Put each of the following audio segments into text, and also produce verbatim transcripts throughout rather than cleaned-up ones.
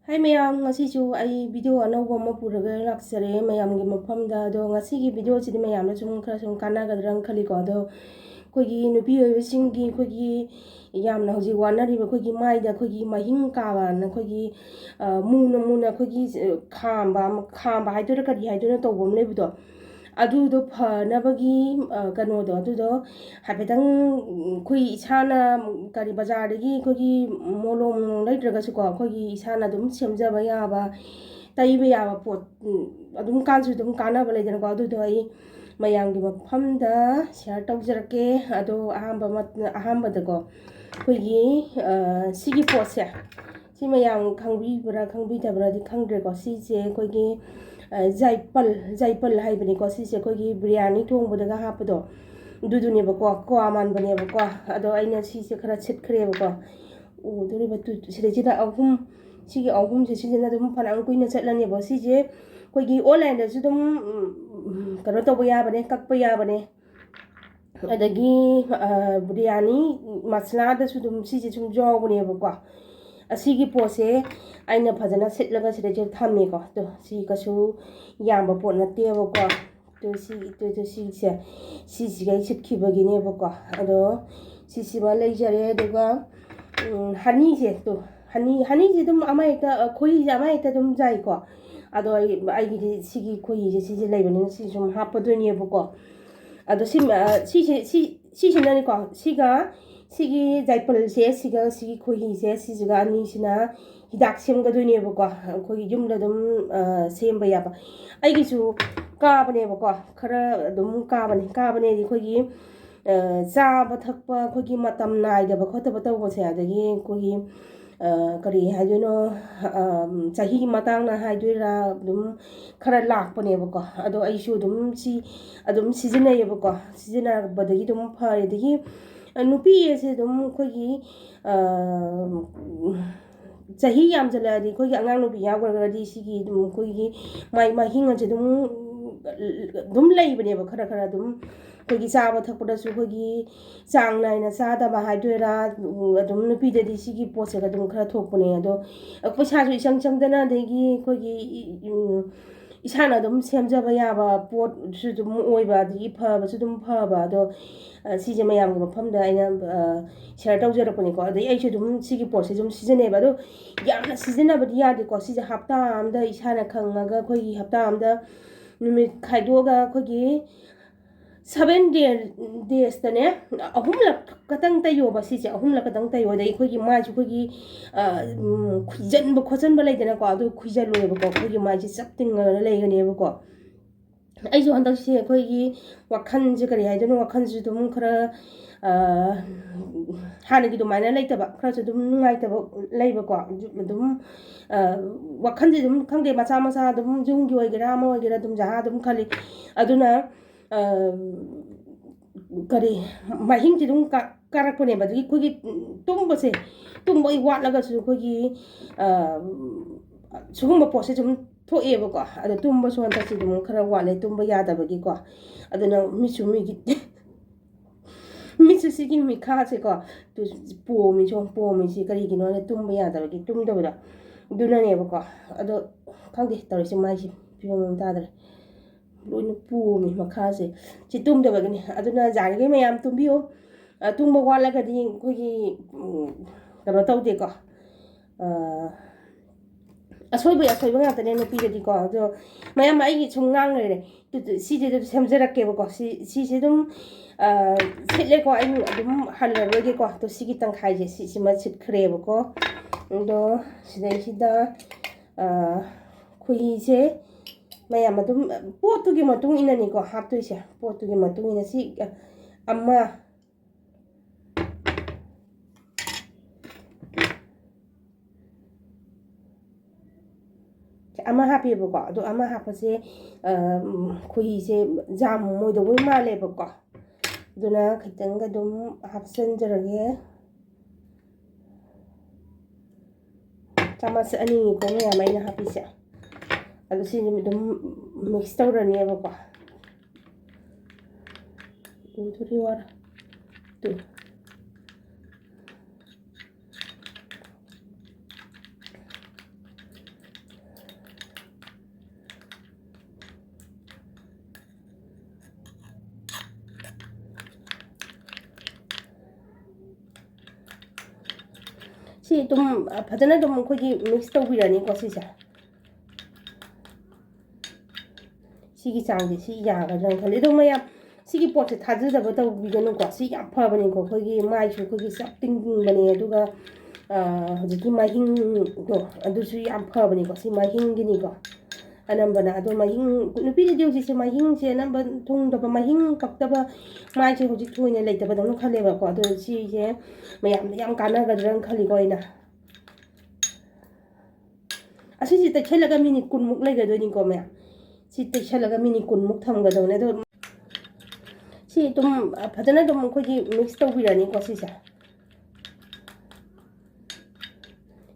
ꯍꯥꯏ ꯃꯌꯥꯝ, ꯉꯁꯤꯁꯨ ꯑꯩ ꯚꯤꯗꯤꯑꯣ ꯑꯅꯧꯕ ꯑꯃ ꯄꯨꯔꯒ ꯂꯥꯛꯆꯔꯦ ꯃꯌꯥꯝꯒꯤ ꯃꯐꯝꯗ꯫ ꯑꯗꯣ ꯉꯁꯤꯒꯤ ꯚꯤꯗꯤꯑꯣꯁꯤꯗꯤ ꯃꯌꯥꯝꯗ ꯁꯨꯝ ꯈꯔ ꯁꯨꯝ ꯀꯥꯟꯅꯒꯗ꯭ꯔꯅ ꯈꯜꯂꯤꯀꯣ꯫ ꯑꯗꯣ ꯑꯩꯈꯣꯏꯒꯤ ꯅꯨꯄꯤ ꯑꯣꯏꯕꯁꯤꯡꯒꯤ ꯑꯩꯈꯣꯏꯒꯤ ꯌꯥꯝꯅ ꯍꯧꯖꯤꯛ ꯋꯥꯅꯔꯤꯕ ꯑꯩꯈꯣꯏꯒꯤ ꯃꯥꯏꯗ ꯑꯩꯈꯣꯏꯒꯤ ꯃꯍꯤꯡ ꯀꯥꯕꯅ ꯑꯩꯈꯣꯏꯒꯤ, ꯑ, ꯃꯨꯅ ꯃꯨꯅ ꯑꯩꯈꯣꯏꯒꯤ, ꯑ, ꯈꯥꯝꯕ ꯑꯃ, ꯈꯥꯝꯕ ꯍꯥꯏꯗꯣꯏꯔꯥ ꯀꯔꯤ ꯍꯥꯏꯗꯣꯏꯅꯣ ꯇꯧꯕ ꯑꯃ ꯂꯩꯕꯗꯣ, ꯑꯗꯨꯗꯣ ꯐꯅꯕꯒꯤ, ꯑ, ꯀꯩꯅꯣꯗꯣ, ꯑꯗꯨꯗꯣ ꯍꯥꯏꯐꯦꯠꯇꯪ, ꯎꯝ, ꯑꯩꯈꯣꯏ ꯏꯁꯥꯅ, ꯀꯔꯤ, ꯕꯖꯥꯔꯗꯒꯤ ꯑꯩꯈꯣꯏꯒꯤ ꯃꯣꯂꯣꯝ ꯂꯩꯇ꯭ꯔꯒꯁꯨꯀꯣ, ꯑꯩꯈꯣꯏꯒꯤ ꯏꯁꯥꯅ ꯑꯗꯨꯝ ꯁꯦꯝꯖꯕ ꯌꯥꯕ, ꯇꯩꯕ ꯌꯥꯕ ꯄꯣꯠ, ꯎꯝ, ꯑꯗꯨꯝ ꯀꯥꯟꯁꯨ ꯑꯗꯨꯝ ꯀꯥꯟꯅꯕ ꯂꯩꯗꯅꯀꯣ꯫ ꯑꯗꯨꯗꯣ ꯑꯩ ꯃꯌꯥꯝꯒꯤ ꯃꯐꯝꯗ ꯁꯤꯌꯥꯔ ꯇꯧꯖꯔꯛꯀꯦ꯫ ꯑꯗꯣ ꯑꯍꯥꯟꯕ ꯃꯠ-, ꯑꯍꯥꯟꯕꯗꯀꯣ ꯑꯩꯈꯣꯏꯒꯤ, ꯑ, ꯁꯤꯒꯤ ꯄꯣꯠꯁꯦ, ꯁꯤ ꯃꯌꯥꯝ ꯈꯪꯕꯤꯕ꯭ꯔꯥ ꯈꯪꯕꯤꯗꯕ꯭ꯔꯥꯗꯤ ꯈꯪꯗ꯭ꯔꯦꯀꯣ꯫ ꯁꯤꯁꯦ ꯑꯩꯈꯣꯏꯒꯤ, ꯑ, ꯖꯥꯏꯄꯜ, ꯖꯥꯏꯄꯜ ꯍꯥꯏꯕꯅꯤꯀꯣ꯫ ꯁꯤꯁꯦ ꯑꯩꯈꯣꯏꯒꯤ ꯕꯤꯔꯌꯥꯅꯤ ꯊꯣꯡꯕꯗꯒ ꯍꯥꯞꯄꯗꯣ, ꯑꯗꯨꯗꯨꯅꯦꯕꯀꯣ, ꯀ꯭ꯋꯥ ꯃꯥꯟꯕꯅꯦꯕꯀꯣ꯫ ꯑꯗꯣ ꯑꯩꯅ ꯁꯤꯁꯦ ꯈꯔ ꯁꯤꯠꯈ꯭ꯔꯦꯕꯀꯣ꯫ ꯎꯗꯣꯔꯤꯕ ꯇꯨ-, ꯁꯤꯗꯩꯁꯤꯗ ꯑꯍꯨꯝ, ꯁꯤꯒꯤ ꯑꯍꯨꯝꯁꯦ, ꯁꯤꯁꯤꯅ ꯑꯗꯨꯝ ꯐꯅꯌꯥꯝ ꯀꯨꯏꯅ ꯆꯠꯂꯅꯦꯕ꯫ ꯁꯤꯁꯦ ꯑꯩꯈꯣꯏꯒꯤ ꯑꯣꯟꯂꯥꯏꯟꯗꯁꯨ ꯑꯗꯨꯝ, ꯎꯝ, ꯀꯩꯅꯣ ꯇꯧꯕ ꯌꯥꯕꯅꯦ, ꯀꯛꯄ ꯌꯥꯕꯅꯦ꯫ ꯑꯗꯒꯤ, ꯑ, ꯕꯤꯔꯌꯥꯅꯤ ꯃꯁꯂꯥꯗꯁꯨ ꯑꯗꯨꯝ ꯁꯤꯁꯦ ꯁꯨꯝ ꯌꯥꯎꯕꯅꯦꯕꯀꯣ꯫ ꯑꯁꯤꯒꯤ ꯄꯣꯠꯁꯦ ꯑꯩꯅ ꯐꯖꯅ ꯁꯤꯠꯂꯒ ꯁꯤꯗꯩꯁꯤꯗ ꯊꯝꯃꯦꯀꯣ꯫ ꯑꯗꯣ ꯁꯤ ꯀꯩꯁꯨ ꯌꯥꯝꯕ ꯄꯣꯠ ꯅꯠꯇꯦꯕꯀꯣ꯫ ꯑꯗꯣ ꯁꯤ, ꯑꯗꯣ ꯁꯤꯁꯦ, ꯁꯤꯁꯤꯒ ꯑꯩ ꯁꯤꯠꯈꯤꯕꯒꯤꯅꯦꯕꯀꯣ꯫ ꯑꯗꯣ ꯁꯤꯁꯤꯃ ꯂꯩꯖꯔꯦ꯫ ꯑꯗꯨꯒ, ꯎꯝ, ꯍꯅꯤꯁꯦ, ꯇꯣ, ꯍꯅꯤ, ꯍꯅꯤꯁꯦ ꯑꯗꯨꯝ ꯑꯃ ꯍꯦꯛꯇ, ꯑ, ꯈꯣꯏꯍꯤꯁꯦ ꯑꯃ ꯍꯦꯛꯇ ꯑꯗꯨꯝ ꯌꯥꯏꯀꯣ꯫ ꯑꯗꯣ ꯑꯩ, ꯑꯩꯒꯤꯗꯤ ꯁꯤꯒꯤ ꯈꯣꯏꯍꯤꯁꯦ, ꯁꯤꯁꯦ ꯂꯩꯕꯅꯤꯅ ꯁꯤ ꯁꯨꯝ ꯍꯥꯞꯄꯗꯣꯏꯅꯦꯕꯀꯣ꯫ ꯑꯗꯣ ꯁꯤ, ꯑ, ꯁꯤꯁꯦ, ꯁꯤ, ꯁꯤꯁꯤꯅꯅꯦꯀꯣ, ꯁꯤꯒ, ꯁꯤꯒꯤ ꯖꯥꯏꯄꯜꯁꯦ, ꯁꯤꯒ ꯁꯤꯒꯤ ꯈꯣꯏꯍꯤꯁꯦ, ꯁꯤꯁꯤꯒ ꯑꯅꯤꯁꯤꯅ ꯍꯤꯗꯥꯛ ꯁꯦꯝꯒꯗꯣꯏꯅꯦꯕꯀꯣ꯫ ꯑꯩꯈꯣꯏꯒꯤ ꯌꯨꯝꯗ ꯑꯗꯨꯝ, ꯑ, ꯁꯦꯝꯕ ꯌꯥꯕ꯫ ꯑꯩꯒꯤꯁꯨ ꯀꯥꯕꯅꯦꯕꯀꯣ, ꯈꯔ ꯑꯗꯨꯝ ꯀꯥꯕꯅꯦ꯫ ꯀꯥꯕꯅꯦꯗꯤ ꯑꯩꯈꯣꯏꯒꯤ, ꯑ, ꯆꯥꯕ ꯊꯛꯄ ꯑꯩꯈꯣꯏꯒꯤ ꯃꯇꯝ ꯅꯥꯏꯗꯕ ꯈꯣꯠꯇꯕ ꯇꯧꯕꯁꯦ, ꯑꯗꯒꯤ ꯑꯩꯈꯣꯏꯒꯤ, ꯑ, ꯀꯔꯤ ꯍꯥꯏꯗꯣꯏꯅꯣ, ꯑ, ꯆꯍꯤꯒꯤ ꯃꯇꯥꯡꯅ ꯍꯥꯏꯗꯣꯏꯔꯥ, ꯑꯗꯨꯝ ꯈꯔ ꯂꯥꯛꯄꯅꯦꯕꯀꯣ꯫ ꯑꯗꯣ ꯑꯩꯁꯨ ꯑꯗꯨꯝ ꯁꯤ ꯑꯗꯨꯝ ꯁꯤꯖꯤꯟꯅꯩꯌꯦꯕꯀꯣ꯫ ꯁꯤꯖꯤꯟꯅꯕꯗꯒꯤ ꯑꯗꯨꯝ ꯐꯔꯦ꯫ ꯑꯗꯒꯤ, ꯑ, ꯅꯨꯄꯤ ꯑꯁꯦ ꯑꯗꯨꯝ ꯑꯩꯈꯣꯏꯒꯤ, ꯑ, ꯆꯍꯤ ꯌꯥꯝꯁꯤꯜꯂꯛꯑꯗꯤ, ꯑꯩꯈꯣꯏꯒꯤ ꯑꯉꯥꯡ ꯅꯨꯄꯤ ꯌꯥꯎꯈ꯭ꯔꯒꯗꯤ ꯁꯤꯒꯤ ꯑꯗꯨꯝ ꯑꯩꯈꯣꯏꯒꯤ ꯃꯥꯏ ꯃꯍꯤꯡ ꯑꯁꯦ ꯑꯗꯨꯝ, ꯑꯗꯨꯝ ꯂꯩꯕꯅꯦꯕ, ꯈꯔ ꯈꯔ ꯑꯗꯨꯝ ꯑꯩꯈꯣꯏꯒꯤ ꯆꯥꯕ ꯊꯛꯄꯗꯁꯨ ꯑꯩꯈꯣꯏꯒꯤ ꯆꯥꯡ ꯅꯥꯏꯅ ꯆꯥꯗꯕ ꯍꯥꯏꯗꯣꯏꯔꯥ, ꯎꯝ, ꯑꯗꯨꯝ ꯅꯨꯄꯤꯗꯗꯤ ꯁꯤꯒꯤ ꯄꯣꯠꯁꯦ ꯑꯗꯨꯝ ꯈꯔ ꯊꯣꯛꯄꯅꯦ꯫ ꯑꯗꯣ ꯄꯩꯁꯥꯁꯨ ꯏꯆꯪ ꯆꯪꯗꯅ, ꯑꯗꯒꯤ ꯑꯩꯈꯣꯏꯒꯤ, ꯎꯝ, ꯏꯁꯥꯅ ꯑꯗꯨꯝ ꯁꯦꯝꯖꯕ ꯌꯥꯕ ꯄꯣꯠꯁꯨ ꯑꯗꯨꯝ ꯑꯣꯏꯕ, ꯑꯗꯒꯤ ꯐꯕꯁꯨ ꯑꯗꯨꯝ ꯐꯕ꯫ ꯑꯗꯣ, ꯑ, ꯁꯤꯁꯦ ꯃꯌꯥꯝꯒꯤ ꯃꯐꯝꯗ ꯑꯩꯅ, ꯑ, ꯁꯤꯌꯔ ꯇꯧꯖꯔꯛꯄꯅꯤꯀꯣ꯫ ꯑꯗꯩ ꯑꯩꯁꯨ ꯑꯗꯨꯝ ꯁꯤꯒꯤ ꯄꯣꯠꯁꯦ ꯑꯗꯨꯝ ꯁꯤꯖꯤꯟꯅꯩꯕ꯫ ꯑꯗꯣ ꯌꯥꯝꯅ ꯁꯤꯖꯤꯟꯅꯕꯗꯤ ꯌꯥꯗꯦꯀꯣ꯫ ꯁꯤꯁꯦ ꯍꯞꯇꯥ ꯑꯃꯗ ꯏꯁꯥꯅ ꯈꯪꯉꯒ ꯑꯩꯈꯣꯏꯒꯤ ꯍꯞꯇꯥ ꯑꯃꯗ ꯅꯨꯃꯤꯠ ꯈꯥꯏꯗꯣꯛꯑꯒ ꯑꯩꯈꯣꯏꯒꯤ seven day, days ꯇꯅꯦ ꯑꯍꯨꯝꯂꯛ ꯈꯛꯇꯪ ꯇꯩꯌꯣꯕ꯫ ꯁꯤꯁꯦ ꯑꯍꯨꯝꯂꯛ ꯈꯛꯇꯪ ꯇꯩꯌꯣ꯫ ꯑꯗꯩ ꯑꯩꯈꯣꯏꯒꯤ ꯃꯥꯏꯁꯨ ꯑꯩꯈꯣꯏꯒꯤ, ꯑ, ꯎꯝ, ꯈꯨꯏꯖꯟꯕ ꯈꯣꯠꯆꯟꯕ ꯂꯩꯗꯅꯀꯣ, ꯑꯗꯨ ꯈꯨꯏꯖꯜꯂꯣꯏꯕꯀꯣ꯫ ꯑꯩꯈꯣꯏꯒꯤ ꯃꯥꯏꯁꯦ ꯆꯞ ꯇꯤꯡꯉꯒ ꯂꯩꯒꯅꯦꯕꯀꯣ꯫ ꯑꯩꯁꯨ ꯍꯟꯗꯛꯁꯦ ꯑꯩꯈꯣꯏꯒꯤ ꯋꯥꯈꯜꯁꯦ ꯀꯔꯤ ꯍꯥꯏꯗꯣꯏꯅꯣ, ꯋꯥꯈꯜꯁꯨ ꯑꯗꯨꯝ ꯈꯔ, ꯑ, ꯍꯥꯟꯅꯒꯤ ꯑꯗꯨꯃꯥꯏꯅ ꯂꯩꯇꯕ, ꯈꯔꯁꯨ ꯑꯗꯨꯝ ꯅꯨꯡꯉꯥꯏꯇꯕ ꯂꯩꯕꯀꯣ꯫ ꯑꯗꯨꯝ, ꯑ, ꯋꯥꯈꯜꯁꯦ ꯑꯗꯨꯝ ꯈꯪꯗꯦ, ꯃꯆꯥ ꯃꯆꯥ ꯑꯗꯨꯝ ꯌꯨꯝꯒꯤ ꯑꯣꯏꯒꯦꯔꯥ ꯑꯃ ꯑꯣꯏꯒꯦꯔꯥ ꯑꯗꯨꯝ ꯖꯍꯥ ꯑꯗꯨꯝ ꯈꯜꯂꯤ꯫ ꯑꯗꯨꯅ, ꯑ, ꯀꯔꯤ, ꯃꯍꯤꯡꯁꯦ ꯑꯗꯨꯝ ꯀꯥ-, ꯀꯥꯔꯛꯄꯅꯦꯕ꯫ ꯑꯗꯒꯤ ꯑꯩꯈꯣꯏꯒꯤ ꯇꯨꯝꯕꯁꯦ, ꯇꯨꯝꯕ ꯋꯥꯠꯂꯒꯁꯨ ꯑꯩꯈꯣꯏꯒꯤ, ꯑ, ꯁꯤꯒꯨꯝꯕ ꯄꯣꯠꯁꯦ ꯁꯨꯝ ꯊꯣꯛꯑꯦꯕꯀꯣ꯫ ꯑꯗꯣ ꯇꯨꯝꯕꯁꯨ ꯍꯟꯗꯛꯁꯦ ꯑꯗꯨꯝ ꯈꯔ ꯋꯥꯠꯂꯦ, ꯇꯨꯝꯕ ꯌꯥꯗꯕꯒꯤꯀꯣ꯫ ꯑꯗꯨꯅ ꯃꯤꯠꯁꯨ ꯃꯤꯒꯤ ꯃꯤꯠꯁꯨ ꯁꯤꯒꯤ ꯃꯤꯈꯥꯁꯦꯀꯣ, ꯇꯨ ꯄꯣꯝꯃꯤ, ꯁꯨꯝ ꯄꯣꯝꯃꯤꯁꯤ ꯀꯔꯤꯒꯤꯅꯣ ꯍꯥꯏꯅ ꯇꯨꯝꯕ ꯌꯥꯗꯕꯒꯤ ꯇꯨꯝꯗꯕꯗꯣ, ꯑꯗꯨꯅꯅꯦꯕꯀꯣ꯫ ꯑꯗꯣ ꯈꯪꯗꯦ ꯇꯧꯔꯤꯁꯦ, ꯃꯥꯏꯁꯦ ꯐꯤꯕꯝ ꯑꯃ ꯇꯥꯗ꯭ꯔꯦ꯫ ꯂꯣꯏꯅ ꯄꯣꯝꯃꯤ ꯃꯈꯥꯁꯦ꯫ ꯁꯤ ꯇꯨꯝꯗꯕꯒꯤꯅꯤ꯫ ꯑꯗꯨꯅ ꯌꯥꯔꯤꯈꯩ ꯃꯌꯥꯝ ꯇꯨꯝꯕꯤꯌꯨ꯫ ꯑ, ꯇꯨꯝꯕ ꯋꯥꯠꯂꯒꯗꯤ ꯑꯩꯈꯣꯏꯒꯤ, ꯎꯝ, ꯀꯩꯅꯣ ꯇꯧꯗꯦꯀꯣ꯫ ꯑ, ꯑꯁꯣꯏꯕ, ꯑꯁꯣꯏꯕ ꯉꯥꯛꯇꯅꯦ ꯅꯨꯄꯤꯗꯗꯤꯀꯣ꯫ ꯑꯗꯣ ꯃꯌꯥꯝ ꯑꯩꯒꯤ ꯁꯨꯝ ꯉꯥꯡ ꯂꯩꯔꯦ꯫ ꯇꯨ, ꯇꯨ, ꯁꯤꯗꯤ ꯑꯗꯨꯝ ꯁꯦꯝꯖꯔꯛꯀꯦꯕꯀꯣ꯫ ꯁꯤ, ꯁꯤꯁꯦ ꯑꯗꯨꯝ, ꯑ, ꯁꯤꯠꯂꯦꯀꯣ꯫ ꯑꯩ ꯑꯗꯨꯝ ꯍꯜꯂꯔꯣꯏꯒꯦꯀꯣ꯫ ꯑꯗꯣ ꯁꯤꯒꯤ ꯇꯪꯈꯥꯏꯁꯦ, ꯁꯤꯁꯤꯃ ꯁꯤꯠꯈ꯭ꯔꯦꯕꯀꯣ꯫ ꯑꯗꯣ ꯁꯤꯗꯩꯁꯤꯗ, ꯑ, ꯈꯣꯏꯍꯤꯁꯦ ꯃꯌꯥꯝ ꯑꯗꯨꯝ ꯄꯣꯠꯇꯨꯒꯤ ꯃꯇꯨꯡ ꯏꯟꯅꯅꯤꯀꯣ ꯍꯥꯞꯇꯣꯏꯁꯦ꯫ ꯄꯣꯠꯇꯨꯒꯤ ꯃꯇꯨꯡ ꯏꯟꯅ ꯁꯤ, ꯑ, ꯑꯃ, ꯑꯃ ꯍꯥꯞꯄꯦꯕꯀꯣ꯫ ꯑꯗꯣ ꯑꯃ ꯍꯥꯞꯄꯁꯦ, ꯑ, ꯎꯝ, ꯈꯣꯏꯍꯤꯁꯦ ꯌꯥꯝꯃꯣꯏꯗꯧꯕꯩ ꯃꯥꯜꯂꯦꯕꯀꯣ꯫ ꯑꯗꯨꯅ ꯈꯤꯇꯪꯒ ꯑꯗꯨꯝ ꯍꯥꯞꯆꯤꯟꯖꯔꯒꯦ꯫ ꯆꯥꯃꯁ ꯑꯅꯤꯅꯤꯀꯣ ꯃꯌꯥꯝ ꯑꯩꯅ ꯍꯥꯞꯄꯤꯁꯦ꯫ ꯑꯗꯣ ꯁꯤꯁꯦ ꯑꯗꯨꯝ ꯃꯤꯛꯁ ꯇꯧꯔꯅꯦꯕꯀꯣ꯫ ꯎꯗꯣꯔꯤ ꯋꯥꯔ꯫ ꯇꯨ꯫ ꯁꯤ ꯑꯗꯨꯝ, ꯑ, ꯐꯖꯅ ꯑꯗꯨꯝ ꯑꯩꯈꯣꯏꯒꯤ mix ꯇꯧꯕꯤꯔꯅꯤꯀꯣ ꯁꯤꯁꯦ꯫ ꯁꯤꯒꯤ ꯆꯥꯡꯁꯦ ꯁꯤ ꯌꯥꯒꯗ꯭ꯔꯥꯅ ꯈꯜꯂꯤ꯫ ꯑꯗꯣ ꯃꯌꯥꯝ, ꯁꯤꯒꯤ ꯄꯣꯠꯁꯦ ꯊꯥꯖꯗꯕ ꯇꯧꯕꯤꯒꯅꯨꯀꯣ꯫ ꯁꯤ ꯌꯥꯝ ꯐꯕꯅꯤꯀꯣ꯫ ꯑꯩꯈꯣꯏꯒꯤ ꯃꯥꯏꯁꯨ ꯑꯩꯈꯣꯏꯒꯤ ꯆꯞ ꯇꯤꯡꯕꯅꯦ꯫ ꯑꯗꯨꯒ, ꯑ, ꯍꯧꯖꯤꯛꯀꯤ ꯃꯍꯤꯡꯗꯣ ꯑꯗꯨꯁꯨ ꯌꯥꯝ ꯐꯕꯅꯤꯀꯣ꯫ ꯁꯤ ꯃꯍꯤꯡꯒꯤꯅꯤꯀꯣ꯫ ꯑꯅꯝꯕꯅ ꯑꯗꯣ ꯃꯍꯤꯡ, ꯅꯨꯄꯤꯗꯗꯤ ꯍꯧꯖꯤꯛꯁꯦ ꯃꯍꯤꯡꯁꯦ ꯑꯅꯝꯕ ꯊꯨꯡꯗꯕ, ꯃꯍꯤꯡ ꯄꯛꯇꯕ ꯃꯥꯏꯁꯦ ꯍꯧꯖꯤꯛ ꯊꯣꯏꯅ ꯂꯩꯇꯕꯗꯧꯅ ꯈꯜꯂꯦꯕꯀꯣ꯫ ꯑꯗꯣ ꯁꯤꯁꯦ ꯃꯌꯥꯝꯗ ꯌꯥꯝ ꯀꯥꯟꯅꯒꯗ꯭ꯔꯅ ꯈꯜꯂꯤꯀꯣ ꯑꯩꯅ꯫ ꯑꯁꯤꯁꯦ ꯇꯩꯁꯜꯂꯒ ꯃꯤꯅꯤꯠ ꯀꯨꯟꯃꯨꯛ ꯂꯩꯒꯗꯣꯏꯅꯤꯀꯣ ꯃꯌꯥꯝ꯫ ꯁꯤ ꯇꯩꯁꯜꯂꯒ ꯃꯤꯅꯤꯠ ꯀꯨꯟꯃꯨꯛ ꯊꯝꯒꯗꯧꯅꯦ꯫ ꯑꯗꯣ ꯁꯤ ꯑꯗꯨꯝ, ꯑ, ꯐꯖꯅ ꯑꯗꯨꯝ ꯑꯩꯈꯣꯏꯒꯤ mix ꯇꯧꯕꯤꯔꯅꯤꯀꯣ ꯁꯤꯁꯦ꯫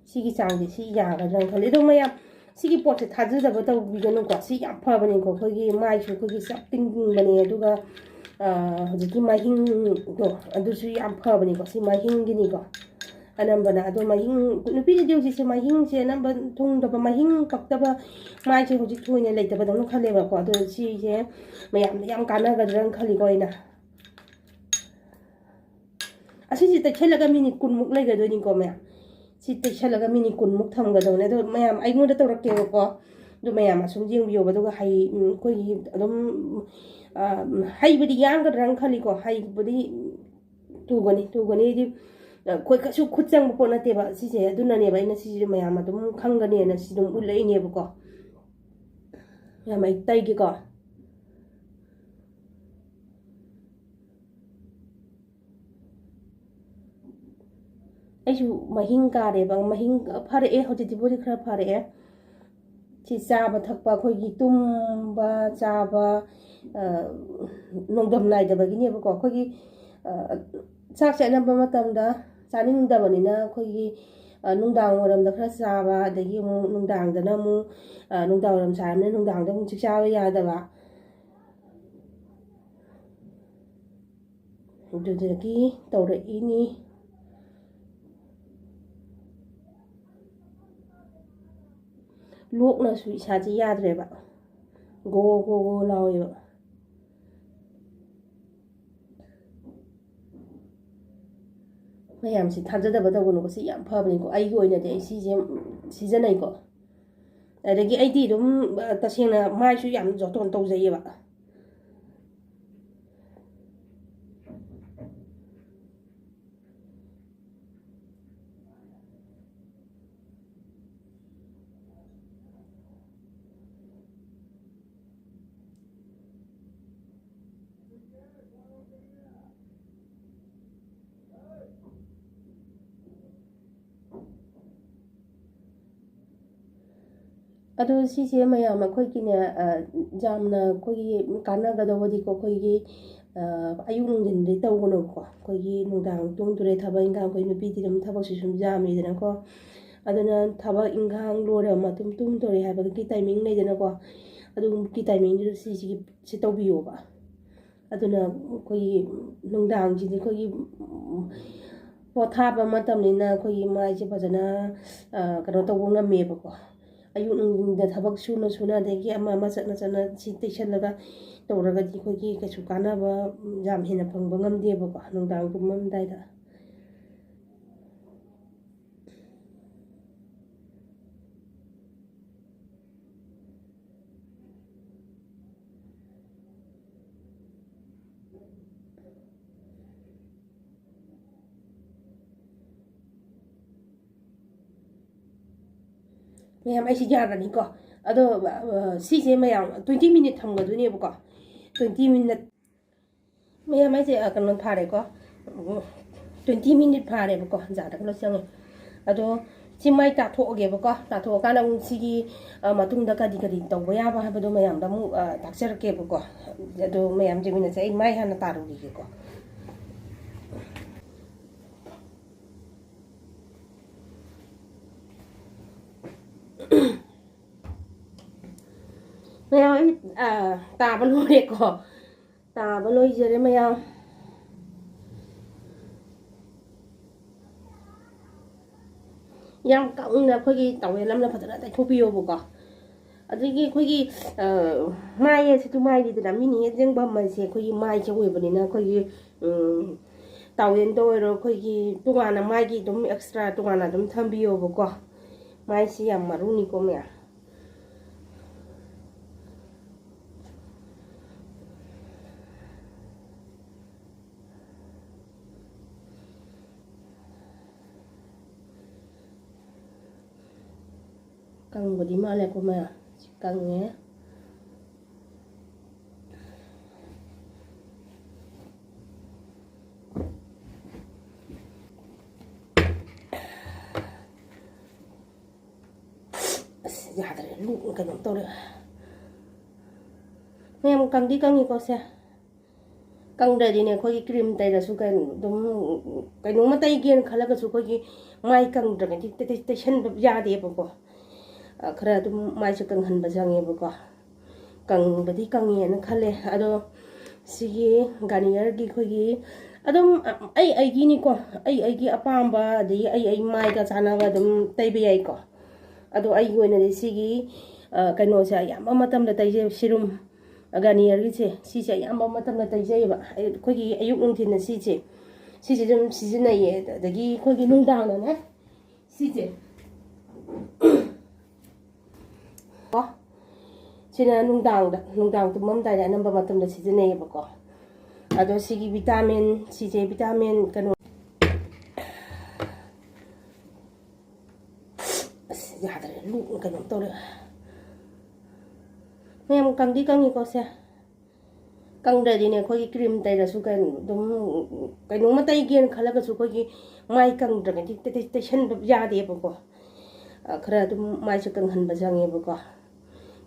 ꯁꯤꯒꯤ ꯆꯥꯡꯁꯦ ꯁꯤ ꯌꯥꯒꯗ꯭ꯔꯅ ꯈꯜꯂꯤ꯫ ꯑꯗꯣ ꯃꯌꯥꯝ, ꯁꯤꯒꯤ ꯄꯣꯠꯁꯦ ꯊꯥꯖꯗꯕ ꯇꯧꯕꯤꯒꯅꯨꯀꯣ꯫ ꯁꯤ ꯌꯥꯝ ꯐꯕꯅꯤꯀꯣ꯫ ꯑꯩꯈꯣꯏꯒꯤ ꯃꯥꯏꯁꯨ ꯑꯩꯈꯣꯏꯒꯤ ꯆꯞ ꯇꯤꯡꯕꯅꯦ꯫ ꯑꯗꯨꯒ, ꯑ, ꯍꯧꯖꯤꯛꯀꯤ ꯃꯍꯤꯡꯗꯣ ꯑꯗꯨꯁꯨ ꯌꯥꯝ ꯐꯕꯅꯤꯀꯣ꯫ ꯁꯤ ꯃꯍꯤꯡꯒꯤꯅꯤꯀꯣ꯫ ꯑꯅꯝꯕꯅ ꯑꯗꯣ ꯃꯍꯤꯡ, ꯅꯨꯄꯤꯗꯗꯤ ꯍꯧꯖꯤꯛꯁꯦ ꯃꯍꯤꯡꯁꯦ ꯑꯅꯝꯕ ꯊꯨꯡꯗꯕ, ꯃꯍꯤꯡ ꯄꯛꯇꯕ ꯃꯥꯏꯁꯦ ꯍꯧꯖꯤꯛ ꯊꯣꯏꯅ ꯂꯩꯇꯕꯗꯧꯅ ꯈꯜꯂꯦꯕꯀꯣ꯫ ꯑꯗꯣ ꯁꯤꯁꯦ ꯃꯌꯥꯝꯗ ꯌꯥꯝ ꯀꯥꯟꯅꯒꯗ꯭ꯔꯅ ꯈꯜꯂꯤꯀꯣ ꯑꯩꯅ꯫ ꯑꯁꯤꯁꯦ ꯇꯩꯁꯜꯂꯒ ꯃꯤꯅꯤꯠ ꯀꯨꯟꯃꯨꯛ ꯂꯩꯒꯗꯣꯏꯅꯤꯀꯣ ꯃꯌꯥꯝ꯫ ꯁꯤ ꯇꯩꯁꯜꯂꯒ ꯃꯤꯅꯤꯠ ꯀꯨꯟꯃꯨꯛ ꯊꯝꯒꯗꯧꯅꯦ꯫ ꯑꯗꯣ ꯃꯌꯥꯝ ꯑꯩꯉꯣꯟꯗ ꯇꯧꯔꯛꯀꯦꯕꯀꯣ꯫ ꯑꯗꯣ ꯃꯌꯥꯝ ꯑꯁꯨꯝ ꯌꯦꯡꯕꯤꯌꯣꯕ꯫ ꯑꯗꯨꯒ ꯍꯩ-, ꯑꯩꯈꯣꯏꯒꯤ ꯑꯗꯨꯝ, ꯑ, ꯍꯩꯕꯗꯤ ꯌꯥꯡꯒꯗ꯭ꯔꯅ ꯈꯜꯂꯤꯀꯣ꯫ ꯍꯩꯕꯗꯤ ꯇꯨꯒꯅꯤ, ꯇꯨꯒꯅꯤ꯫ ꯍꯥꯏꯗꯤ, ꯑ, ꯑꯩꯈꯣꯏ ꯀꯩꯁꯨ ꯈꯨꯠ ꯆꯪꯕ ꯄꯣꯠ ꯅꯠꯇꯦꯕ ꯁꯤꯁꯦ꯫ ꯑꯗꯨꯅꯅꯦꯕ ꯑꯩꯅ ꯁꯤꯁꯦ ꯃꯌꯥꯝ ꯑꯗꯨꯝ ꯈꯪꯒꯅꯦꯅ ꯁꯤ ꯑꯗꯨꯝ ꯎꯠꯂꯛꯏꯅꯦꯕꯀꯣ꯫ ꯃꯌꯥꯝ ꯑꯩ ꯇꯩꯒꯦꯀꯣ꯫ ꯑꯩꯁꯨ ꯃꯍꯤꯡ ꯀꯥꯔꯦꯕ, ꯃꯍꯤꯡ ꯐꯔꯛꯑꯦ, ꯍꯧꯖꯤꯛꯇꯤꯕꯨꯗꯤ ꯈꯔ ꯐꯔꯛꯑꯦ꯫ ꯁꯤ ꯆꯥꯕ ꯊꯛꯄ, ꯑꯩꯈꯣꯏꯒꯤ ꯇꯨꯝꯕ ꯆꯥꯕ, ꯑ, ꯅꯣꯡꯗꯝ ꯅꯥꯏꯗꯕꯒꯤꯅꯦꯕꯀꯣ꯫ ꯑꯩꯈꯣꯏꯒꯤ, ꯑ, ꯆꯥꯛꯁꯦ ꯑꯅꯝꯕ ꯃꯇꯝꯗ ꯆꯥꯅꯤꯡꯗꯕꯅꯤꯅ ꯑꯩꯈꯣꯏꯒꯤ, ꯑ, ꯅꯨꯡꯗꯥꯡ ꯋꯥꯏꯔꯝꯗ ꯈꯔ ꯆꯥꯕ, ꯑꯗꯒꯤ ꯑꯃꯨꯛ ꯅꯨꯡꯗꯥꯡꯗꯅ ꯑꯃꯨꯛ, ꯑ, ꯅꯨꯡꯗꯥꯡ ꯋꯥꯏꯔꯝ ꯁꯥꯔꯕꯅꯤꯅ ꯅꯨꯡꯗꯥꯡꯗ ꯑꯃꯨꯛ ꯆꯥꯛ ꯆꯥꯕ ꯌꯥꯗꯕ꯫ ꯑꯗꯨꯗꯒꯤ ꯇꯧꯔꯛꯏꯅꯤ꯫ ꯂꯣꯛꯅꯁꯨ ꯏꯁꯥꯁꯦ ꯌꯥꯗ꯭ꯔꯦꯕ, ꯒꯣ ꯒꯣ ꯒꯣ ꯂꯥꯎꯋꯦꯕ꯫ ꯃꯌꯥꯝꯁꯤ ꯊꯥꯖꯗꯕ ꯇꯧꯒꯅꯨꯀꯣ, ꯁꯤ ꯌꯥꯝ ꯐꯕꯅꯤꯀꯣ꯫ ꯑꯩꯒꯤ ꯑꯣꯏꯅꯗꯤ ꯑꯩ ꯁꯤꯁꯦ ꯁꯤꯖꯤꯟꯅꯩꯀꯣ꯫ ꯑꯗꯒꯤ ꯑꯩꯗꯤ ꯑꯗꯨꯝ, ꯑ, ꯇꯁꯦꯡꯅ ꯃꯥꯏꯁꯨ ꯌꯥꯝ ꯖꯣꯇꯣꯟ ꯇꯧꯖꯩꯌꯦꯕ꯫ ꯑꯗꯣ ꯁꯤꯁꯦ ꯃꯌꯥꯝ ꯑꯩꯈꯣꯏꯒꯤꯅꯦ, ꯑ, ꯌꯥꯝꯅ ꯑꯩꯈꯣꯏꯒꯤ ꯀꯥꯟꯅꯒꯗꯧꯕꯗꯤꯀꯣ, ꯑꯩꯈꯣꯏꯒꯤ, ꯑ, ꯑꯌꯨꯛ ꯅꯨꯡꯊꯤꯟꯗꯤ ꯇꯧꯒꯅꯨꯀꯣ꯫ ꯑꯩꯈꯣꯏꯒꯤ ꯅꯨꯡꯗꯥꯡ ꯇꯨꯝꯗꯣꯔꯦ, ꯊꯕꯛ ꯏꯟꯈꯥꯡ, ꯑꯩꯈꯣꯏ ꯅꯨꯄꯤꯗꯤ ꯑꯗꯨꯝ ꯊꯕꯛꯁꯤ ꯁꯨꯝ ꯌꯥꯝꯃꯤꯗꯅꯀꯣ꯫ ꯑꯗꯨꯅ ꯊꯕꯛ ꯏꯟꯈꯥꯡ ꯂꯣꯏꯔꯕ ꯃꯇꯨꯡ ꯇꯨꯝꯗꯣꯔꯦ ꯍꯥꯏꯕꯒꯤ ꯇꯥꯏꯃꯤꯡ ꯂꯩꯗꯅꯀꯣ, ꯑꯗꯨꯒꯤ ꯇꯥꯏꯃꯤꯡꯗꯨꯗ ꯁꯤꯁꯤꯒꯤ, ꯁꯤ ꯇꯧꯕꯤꯌꯣꯕ꯫ ꯑꯗꯨꯅ ꯑꯩꯈꯣꯏꯒꯤ ꯅꯨꯡꯗꯥꯡꯁꯤꯗꯤ ꯑꯩꯈꯣꯏꯒꯤ ꯄꯣꯊꯥꯕ ꯃꯇꯝꯅꯤꯅ ꯑꯩꯈꯣꯏꯒꯤ ꯃꯥꯏꯁꯦ ꯐꯖꯅ, ꯑ, ꯀꯩꯅꯣ ꯇꯧꯕ ꯉꯝꯃꯦꯕꯀꯣ꯫ ꯑꯌꯨꯛ ꯅꯨꯡꯊꯤꯟꯗ ꯊꯕꯛ ꯁꯨꯅ ꯁꯨꯅ, ꯑꯗꯒꯤ ꯑꯃ ꯑꯃ ꯆꯠꯅ ꯆꯠꯅ ꯁꯤ ꯇꯩꯁꯜꯂꯒ ꯇꯧꯔꯒꯗꯤ ꯑꯩꯈꯣꯏꯒꯤ ꯀꯩꯁꯨ ꯀꯥꯟꯅꯕ ꯌꯥꯝ ꯍꯦꯟꯅ ꯐꯪꯕ ꯉꯝꯗꯦꯕꯀꯣ, ꯅꯨꯡꯗꯥꯡ ꯇꯨꯝꯃꯝꯗꯥꯏꯗ꯫ ꯃꯌꯥꯝ, ꯑꯩꯁꯤ ꯌꯥꯔꯅꯤꯀꯣ꯫ ꯑꯗꯣ, ꯑ, ꯁꯤꯁꯦ ꯃꯌꯥꯝ twenty minute ꯊꯝꯒꯗꯣꯏꯅꯦꯕꯀꯣ꯫ Twenty minute꯫ ꯃꯌꯥꯝ, ꯑꯩꯁꯦ, ꯑ, ꯀꯩꯅꯣ ꯐꯥꯔꯦꯀꯣ꯫ ꯎꯝ, twenty minute ꯐꯥꯔꯦꯕꯀꯣ, ꯖꯥꯔꯗꯒ ꯂꯣꯏ ꯆꯪꯉꯦ꯫ ꯑꯗꯣ ꯁꯤ ꯃꯥꯏ ꯇꯥꯊꯣꯛꯑꯒꯦꯕꯀꯣ꯫ ꯇꯥꯊꯣꯛꯑꯀꯥꯟꯗ ꯑꯃꯨꯛ ꯁꯤꯒꯤ, ꯑ, ꯃꯇꯨꯡꯗ ꯀꯔꯤ ꯀꯔꯤ ꯇꯧꯕ ꯌꯥꯕ ꯍꯥꯏꯕꯗꯣ ꯃꯌꯥꯝꯗ ꯑꯃꯨꯛ, ꯑ, ꯇꯥꯛꯆꯔꯛꯀꯦꯕꯀꯣ꯫ ꯑꯗꯣ ꯃꯌꯥꯝ ꯌꯦꯡꯃꯤꯟꯅꯁꯦ꯫ ꯑꯩ ꯃꯥꯏ ꯍꯥꯟꯅ ꯇꯥꯔꯨꯈꯤꯒꯦꯀꯣ꯫ ꯃꯌꯥꯝ, ꯑꯩ, ꯑ, ꯇꯥꯕ ꯂꯣꯏꯔꯦꯀꯣ꯫ ꯇꯥꯕ ꯂꯣꯏꯖꯔꯦ ꯃꯌꯥꯝ꯫ ꯌꯥꯝ ꯀꯪꯅ ꯑꯩꯈꯣꯏꯒꯤ ꯇꯥꯋꯦꯜ ꯑꯃꯅ ꯐꯖꯅ ꯇꯩꯊꯣꯛꯄꯤꯌꯣꯕꯀꯣ꯫ ꯑꯗꯒꯤ ꯑꯩꯈꯣꯏꯒꯤ, ꯑ, ꯃꯥꯏ ꯑꯁꯤꯗꯤ ꯃꯥꯏꯅꯤꯗꯅ, ꯃꯤꯅ ꯍꯦꯛ ꯌꯦꯡꯐꯝ ꯍꯥꯏꯁꯦ ꯑꯩꯈꯣꯏꯒꯤ ꯃꯥꯏꯁꯦ ꯑꯣꯏꯕꯅꯤꯅ, ꯑꯩꯈꯣꯏꯒꯤ, ꯎꯝ, ꯇꯥꯋꯦꯜꯗ ꯑꯣꯏꯔꯣ, ꯑꯩꯈꯣꯏꯒꯤ ꯇꯣꯉꯥꯟꯅ ꯃꯥꯏꯒꯤ ꯑꯗꯨꯝ ꯑꯦꯛꯁꯇ꯭ꯔꯥ ꯇꯣꯉꯥꯟꯅ ꯑꯗꯨꯝ ꯊꯝꯕꯤꯌꯣꯕꯀꯣ꯫ ꯃꯥꯏꯁꯤ ꯌꯥꯝ ꯃꯔꯨꯅꯤꯀꯣ ꯃꯌꯥꯝ꯫ ꯀꯪꯕꯗꯤ ꯃꯥꯜꯂꯦꯀꯣ ꯃꯌꯥꯝ꯫ ꯁꯤ ꯀꯪꯉꯦ꯫ ꯑꯁ, ꯌꯥꯗ꯭ꯔꯦ, ꯂꯣꯛ ꯀꯩꯅꯣꯝ ꯇꯧꯔꯦ꯫ ꯃꯌꯥꯝ, ꯀꯪꯗꯤ ꯀꯪꯉꯤꯀꯣ ꯁꯦ꯫ ꯀꯪꯗ꯭ꯔꯗꯤꯅꯦ, ꯑꯩꯈꯣꯏꯒꯤ ꯀ꯭ꯔꯤꯝ ꯇꯩꯔꯁꯨ ꯀꯩꯅꯣ, ꯑꯗꯨꯝ ꯀꯩꯅꯣꯝꯃ ꯇꯩꯒꯦꯅ ꯈꯜꯂꯒꯁꯨ ꯑꯩꯈꯣꯏꯒꯤ ꯃꯥꯏ ꯀꯪꯗ꯭ꯔꯒꯗꯤ ꯇꯩ-, ꯇꯩ-, ꯇꯩꯁꯟꯕ ꯌꯥꯗꯦꯕꯀꯣ꯫ ꯑ, ꯈꯔ ꯑꯗꯨꯝ ꯃꯥꯏꯁꯦ ꯀꯪꯍꯟꯕ ꯆꯪꯉꯦꯕꯀꯣ꯫ ꯀꯪꯕꯗꯤ ꯀꯪꯉꯦꯅ ꯈꯜꯂꯦ꯫ ꯑꯗꯣ ꯁꯤꯒꯤ ꯒꯥꯔꯅꯤꯌꯔꯒꯤ ꯑꯩꯈꯣꯏꯒꯤ ꯑꯗꯨꯝ, ꯑ, ꯑꯩ ꯑꯩꯒꯤꯅꯤꯀꯣ, ꯑꯩ ꯑꯩꯒꯤ ꯑꯄꯥꯝꯕ, ꯑꯗꯒꯤ ꯑꯩ ꯑꯩ ꯃꯥꯏꯒ ꯆꯥꯟꯅꯕ ꯑꯗꯨꯝ ꯇꯩꯕ ꯌꯥꯏꯀꯣ꯫ ꯑꯗꯣ ꯑꯩꯒꯤ ꯑꯣꯏꯅꯗꯤ ꯁꯤꯒꯤ, ꯑ, ꯀꯩꯅꯣꯁꯦ ꯑꯌꯥꯝꯕ ꯃꯇꯝꯗ ꯇꯩꯖꯩ꯫ ꯁꯤꯔꯨꯝ ꯒꯥꯔꯅꯤꯌꯔꯒꯤꯁꯦ, ꯁꯤꯁꯦ ꯑꯌꯥꯝꯕ ꯃꯇꯝꯗ ꯇꯩꯖꯩꯑꯕ꯫ ꯑꯩ-, ꯑꯩꯈꯣꯏꯒꯤ ꯑꯌꯨꯛ ꯅꯨꯡꯊꯤꯜꯅ ꯁꯤꯁꯦ, ꯁꯤꯁꯦ ꯑꯗꯨꯝ ꯁꯤꯖꯤꯟꯅꯩꯌꯦ꯫ ꯑꯗꯒꯤ ꯑꯩꯈꯣꯏꯒꯤ ꯅꯨꯡꯗꯥꯡꯗꯅꯦ ꯁꯤꯁꯦ꯫ ꯀꯣ, ꯁꯤꯅ ꯅꯨꯡꯗꯥꯡꯗ, ꯅꯨꯡꯗꯥꯡ ꯇꯨꯝꯃꯝꯗꯥꯏꯗ ꯑꯅꯝꯕ ꯃꯇꯝꯗ ꯁꯤꯖꯤꯟꯅꯩꯌꯦꯕꯀꯣ꯫ ꯑꯗꯣ ꯁꯤꯒꯤ ꯚꯤꯇꯥꯃꯤꯟ, ꯁꯤꯁꯦ ꯚꯤꯇꯥꯃꯤꯟ ꯀꯩꯅꯣ, ꯑꯁ, ꯌꯥꯗ꯭ꯔꯦ, ꯂꯣꯛ ꯀꯩꯅꯣꯝ ꯇꯧꯔꯦ꯫ ꯃꯌꯥꯝ, ꯀꯪꯗꯤ ꯀꯪꯉꯤꯀꯣ ꯁꯦ꯫ ꯀꯪꯗ꯭ꯔꯗꯤꯅꯦ, ꯑꯩꯈꯣꯏꯒꯤ ꯀ꯭ꯔꯤꯝ ꯇꯩꯔꯁꯨ ꯀꯩꯅꯣ, ꯑꯗꯨꯝ ꯀꯩꯅꯣꯝꯃ ꯇꯩꯒꯦꯅ ꯈꯜꯂꯒꯁꯨ ꯑꯩꯈꯣꯏꯒꯤ ꯃꯥꯏ ꯀꯪꯗ꯭ꯔꯒꯗꯤ ꯇꯩ-, ꯇꯩ-, ꯇꯩꯁꯟꯕ ꯌꯥꯗꯦꯕꯀꯣ꯫ ꯑ, ꯈꯔ ꯑꯗꯨꯝ ꯃꯥꯏꯁꯦ ꯀꯪꯍꯟꯕ ꯆꯪꯉꯦꯕꯀꯣ꯫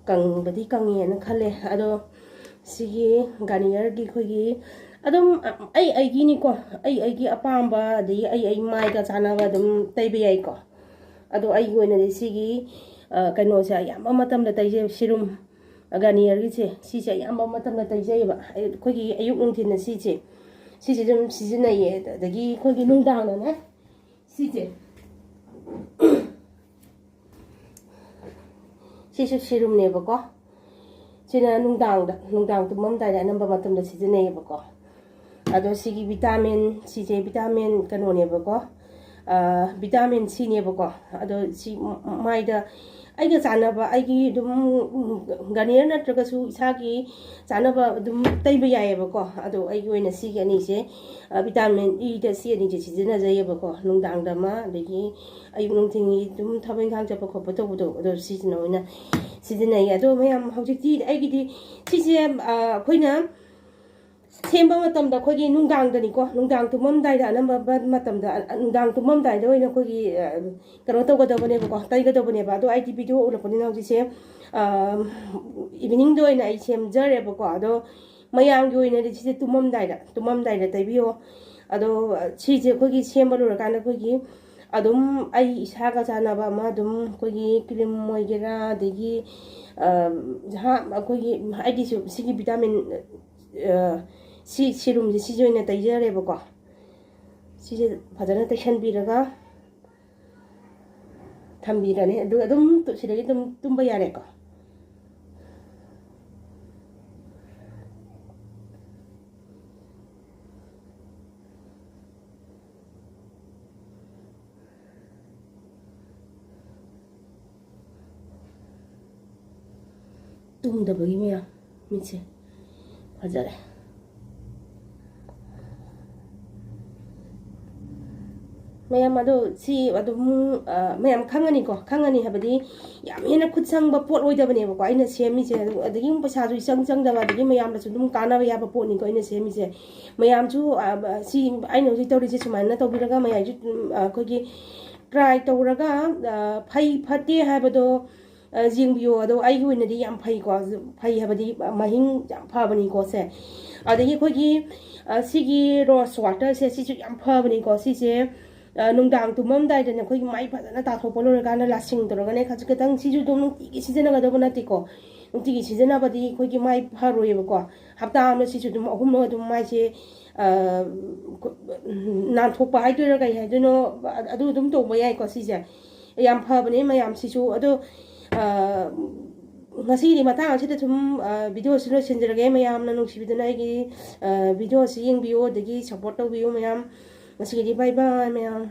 ꯀꯪꯕꯗꯤ ꯀꯪꯉꯦꯅ ꯈꯜꯂꯦ꯫ ꯑꯗꯣ ꯁꯤꯒꯤ ꯒꯥꯔꯅꯤꯌꯔꯒꯤ ꯑꯩꯈꯣꯏꯒꯤ ꯑꯗꯨꯝ, ꯑ, ꯑꯩ ꯑꯩꯒꯤꯅꯤꯀꯣ, ꯑꯩ ꯑꯩꯒꯤ ꯑꯄꯥꯝꯕ, ꯑꯗꯒꯤ ꯑꯩ ꯑꯩ ꯃꯥꯏꯒ ꯆꯥꯟꯅꯕ ꯑꯗꯨꯝ ꯇꯩꯕ ꯌꯥꯏꯀꯣ꯫ ꯑꯗꯣ ꯑꯩꯒꯤ ꯑꯣꯏꯅꯗꯤ ꯁꯤꯒꯤ, ꯑ, ꯀꯩꯅꯣꯁꯦ ꯑꯌꯥꯝꯕ ꯃꯇꯝꯗ ꯇꯩꯖꯩ, ꯁꯤꯔꯨꯝ ꯒꯥꯔꯅꯤꯌꯔꯒꯤꯁꯦ, ꯁꯤꯁꯦ ꯑꯌꯥꯝꯕ ꯃꯇꯝꯗ ꯇꯩꯖꯩꯑꯕ꯫ ꯑꯩ-, ꯑꯩꯈꯣꯏꯒꯤ ꯑꯌꯨꯛ ꯅꯨꯡꯊꯤꯜꯅ ꯁꯤꯁꯦ, ꯁꯤꯁꯦ ꯑꯗꯨꯝ ꯁꯤꯖꯤꯟꯅꯩꯌꯦ꯫ ꯑꯗꯒꯤ ꯑꯩꯈꯣꯏꯒꯤ ꯅꯨꯡꯗꯥꯡꯗꯅꯦ ꯁꯤꯁꯦ, ꯁꯤꯁꯨ ꯁꯤꯔꯨꯝꯅꯦꯕꯀꯣ꯫ ꯁꯤꯅ ꯅꯨꯡꯗꯥꯡꯗ, ꯅꯨꯡꯗꯥꯡ ꯇꯨꯝꯃꯝꯗꯥꯏꯗ ꯑꯅꯝꯕ ꯃꯇꯝꯗ ꯁꯤꯖꯤꯟꯅꯩꯌꯦꯕꯀꯣ꯫ ꯑꯗꯣ ꯁꯤꯒꯤ ꯚꯤꯇꯥꯃꯤꯟ, ꯁꯤꯁꯦ ꯚꯤꯇꯥꯃꯤꯟ ꯀꯩꯅꯣꯅꯦꯕꯀꯣ, ꯚꯤꯇꯥꯃꯤꯟ ꯁꯤꯅꯦꯕꯀꯣ꯫ ꯑꯗꯣ ꯁꯤ ꯃꯥꯏꯗ ꯑꯩꯒ ꯆꯥꯟꯅꯕ, ꯑꯩꯒꯤ ꯑꯗꯨꯝ ꯒꯥꯔꯅꯤꯌꯔ ꯅꯠꯇ꯭ꯔꯒꯁꯨ ꯏꯁꯥꯒꯤ ꯆꯥꯟꯅꯕ ꯑꯗꯨꯝ ꯇꯩꯕ ꯌꯥꯏꯌꯦꯕꯀꯣ꯫ ꯑꯗꯣ ꯑꯩꯒꯤ ꯑꯣꯏꯅ ꯁꯤꯒꯤ ꯑꯅꯤꯁꯦ, ꯚꯤꯇꯥꯃꯤꯟ ꯏꯗ ꯁꯤ ꯑꯅꯤꯁꯦ ꯁꯤꯖꯤꯟꯅꯖꯩꯌꯦꯕꯀꯣ꯫ ꯅꯨꯡꯗꯥꯡꯗ ꯑꯃ, ꯑꯗꯒꯤ ꯑꯌꯨꯛ ꯅꯨꯡꯊꯤꯜꯒꯤ ꯑꯗꯨꯝ ꯊꯕꯛ ꯏꯪꯈꯥꯡ ꯆꯠꯄ ꯈꯣꯠꯄ ꯇꯧꯕꯗꯣ, ꯑꯗꯣ ꯁꯤꯁꯤꯅ ꯑꯣꯏꯅ ꯁꯤꯖꯤꯟꯅꯩ꯫ ꯑꯗꯣ ꯃꯌꯥꯝ, ꯍꯧꯖꯤꯛꯇꯤ ꯑꯩꯒꯤꯗꯤ ꯁꯤꯁꯦ, ꯑꯩꯈꯣꯏꯅ ꯁꯦꯝꯕ ꯃꯇꯝꯗ ꯑꯩꯈꯣꯏꯒꯤ ꯅꯨꯡꯗꯥꯡꯗꯅꯤꯀꯣ, ꯅꯨꯡꯗꯥꯡ ꯇꯨꯝꯃꯝꯗꯥꯏꯗ, ꯑꯅꯝꯕ ꯃꯇꯝꯗ, ꯅꯨꯡꯗꯥꯡ ꯇꯨꯝꯃꯝꯗꯥꯏꯗ ꯑꯣꯏꯅ ꯑꯩꯈꯣꯏꯒꯤ ꯀꯩꯅꯣ ꯇꯧꯒꯗꯕꯅꯦꯕꯀꯣ, ꯇꯩꯒꯗꯕꯅꯦꯕ꯫ ꯑꯗꯣ ꯑꯩꯗꯤ ꯚꯤꯗꯤꯑꯣ ꯎꯠꯂꯛꯄꯅꯤꯅ ꯍꯧꯖꯤꯛꯁꯦ ꯏꯚꯤꯅꯤꯡꯗ ꯑꯣꯏꯅ ꯑꯩ ꯁꯦꯝꯖꯔꯦꯕꯀꯣ꯫ ꯑꯗꯣ ꯃꯌꯥꯝꯒꯤ ꯑꯣꯏꯅꯗꯤ ꯁꯤꯁꯦ ꯇꯨꯝꯃꯝꯗꯥꯏꯗ, ꯇꯨꯝꯃꯝꯗꯥꯏꯗ ꯇꯩꯕꯤꯌꯣ꯫ ꯑꯗꯣ ꯁꯤꯁꯦ ꯑꯩꯈꯣꯏꯒꯤ ꯁꯦꯝꯕ ꯂꯣꯏꯔꯀꯥꯟꯗ ꯑꯩꯈꯣꯏꯒꯤ ꯑꯗꯨꯝ ꯑꯩ ꯏꯁꯥꯒ ꯆꯥꯟꯅꯕ ꯑꯃ ꯑꯗꯨꯝ ꯑꯩꯈꯣꯏꯒꯤ ꯀ꯭ꯔꯤꯝ ꯑꯣꯏꯒꯦꯔꯥ, ꯑꯗꯒꯤ ꯑꯩꯈꯣꯏꯒꯤ ꯍꯥꯏꯗꯤ ꯁꯤꯒꯤ ꯚꯤꯇꯥꯃꯤꯟ ꯁꯤ ꯁꯤꯔꯨꯝꯁꯦ ꯁꯤꯁꯦ ꯑꯣꯏꯅ ꯇꯩꯖꯔꯦꯕꯀꯣ꯫ ꯁꯤꯁꯦ ꯐꯖꯅ ꯇꯩꯁꯟꯕꯤꯔꯒ ꯊꯝꯕꯤꯔꯅꯤ꯫ ꯑꯗꯨꯒ ꯑꯗꯨꯝ ꯇꯨ-, ꯁꯤꯗꯒꯤ ꯑꯗꯨꯝ ꯇꯨꯝꯕ ꯌꯥꯔꯦꯀꯣ꯫ ꯇꯨꯝꯗꯕꯒꯤ ꯃꯌꯥꯝ ꯃꯤꯠꯁꯦ ꯐꯖꯔꯦ꯫ ꯃꯌꯥꯝ ꯑꯗꯣ ꯁꯤ ꯑꯗꯨꯝ, ꯑ, ꯃꯌꯥꯝ ꯈꯪꯉꯅꯤꯀꯣ, ꯈꯪꯉꯅꯤ ꯍꯥꯏꯕꯗꯤ ꯌꯥꯝ ꯍꯦꯟꯅ ꯈꯨꯠ ꯁꯪꯕ ꯄꯣꯠ ꯑꯣꯏꯗꯕꯅꯦꯕꯀꯣ ꯑꯩꯅ ꯁꯦꯝꯃꯤꯁꯦ꯫ ꯑꯗꯨ, ꯑꯗꯒꯤ ꯑꯃꯨꯛ ꯄꯩꯁꯥꯁꯨ ꯏꯆꯪ ꯆꯪꯗꯕ, ꯑꯗꯒꯤ ꯃꯌꯥꯝꯗꯁꯨ ꯑꯗꯨꯝ ꯀꯥꯟꯅꯕ ꯌꯥꯕ ꯄꯣꯠꯅꯤꯀꯣ ꯑꯩꯅ ꯁꯦꯝꯃꯤꯁꯦ꯫ ꯃꯌꯥꯝꯁꯨ, ꯑ, ꯁꯤ ꯑꯩꯅ ꯍꯧꯖꯤꯛ ꯇꯧꯔꯤꯁꯦ ꯁꯨꯃꯥꯏꯅ ꯇꯧꯕꯤꯔꯒ ꯃꯌꯥꯝꯁꯨ, ꯎꯝ, ꯑ, ꯑꯩꯈꯣꯏꯒꯤ ꯇ꯭ꯔꯥꯏ ꯇꯧꯔꯒ, ꯑ, ꯐꯩ ꯐꯠꯇꯦ ꯍꯥꯏꯕꯗꯣ, ꯑ, ꯌꯦꯡꯕꯤꯌꯣ꯫ ꯑꯗꯣ ꯑꯩꯒꯤ ꯑꯣꯏꯅꯗꯤ ꯌꯥꯝ ꯐꯩꯀꯣ, ꯐꯩ ꯍꯥꯏꯕꯗꯤ ꯃꯍꯤꯡ ꯌꯥꯝ ꯐꯕꯅꯤꯀꯣ ꯁꯦ꯫ ꯑꯗꯒꯤ ꯑꯩꯈꯣꯏꯒꯤ, ꯑ, ꯁꯤꯒꯤ ꯔꯣꯁ ꯋꯥꯇꯔꯁꯦ ꯁꯤꯁꯨ ꯌꯥꯝ ꯐꯕꯅꯤꯀꯣ꯫ ꯁꯤꯁꯦ, ꯑ, ꯅꯨꯡꯗꯥꯡ ꯇꯨꯝꯃꯝꯗꯥꯏꯗꯅꯦ ꯑꯩꯈꯣꯏꯒꯤ ꯃꯥꯏ ꯐꯖꯅ ꯇꯥꯊꯣꯛꯄ ꯂꯣꯏꯔꯀꯥꯟꯗ ꯂꯥꯁꯤꯡ ꯇꯧꯔꯒꯅꯦ, ꯈꯖꯤꯛ ꯈꯇꯪ, ꯁꯤꯁꯨ ꯑꯗꯨꯝ ꯅꯨꯡꯇꯤꯒꯤ ꯁꯤꯖꯤꯟꯅꯒꯗꯕ ꯅꯠꯇꯦꯀꯣ꯫ ꯅꯨꯡꯇꯤꯒꯤ ꯁꯤꯖꯤꯟꯅꯕꯗꯤ ꯑꯩꯈꯣꯏꯒꯤ ꯃꯥꯏ ꯐꯔꯣꯏꯌꯦꯕꯀꯣ꯫ ꯍꯞꯇꯥ ꯑꯃꯗ ꯁꯤꯁꯨ ꯑꯗꯨꯝ ꯑꯍꯨꯝꯂꯛ ꯑꯗꯨꯝ ꯃꯥꯏꯁꯦ, ꯑ, ꯀ-, ꯅꯥꯟꯊꯣꯛꯄ ꯍꯥꯏꯗꯣꯏꯔꯥ ꯀꯩ ꯍꯥꯏꯗꯣꯏꯅꯣ, ꯑꯗꯨ ꯑꯗꯨꯝ ꯇꯧꯕ ꯌꯥꯏꯀꯣ ꯁꯤꯁꯦ꯫ ꯌꯥꯝ ꯐꯕꯅꯦ ꯃꯌꯥꯝꯁꯤꯁꯨ꯫ ꯑꯗꯣ, ꯑ, ꯉꯁꯤꯒꯤꯗꯤ ꯃꯇꯥꯡ ꯑꯁꯤꯗ ꯁꯨꯝ, ꯑ, video ꯑꯁꯤ ꯂꯣꯏꯁꯤꯟꯖꯔꯒꯦ꯫ ꯃꯌꯥꯝꯅ ꯅꯨꯡꯁꯤꯕꯤꯗꯨꯅ ꯑꯩꯒꯤ, ꯑ, video ꯑꯁꯤ ꯌꯦꯡꯕꯤꯌꯨ, ꯑꯗꯒꯤ support ꯇꯧꯕꯤꯌꯨ ꯃꯌꯥꯝ꯫ ꯉꯁꯤꯒꯤꯗꯤ bye bye ꯃꯌꯥꯝ꯫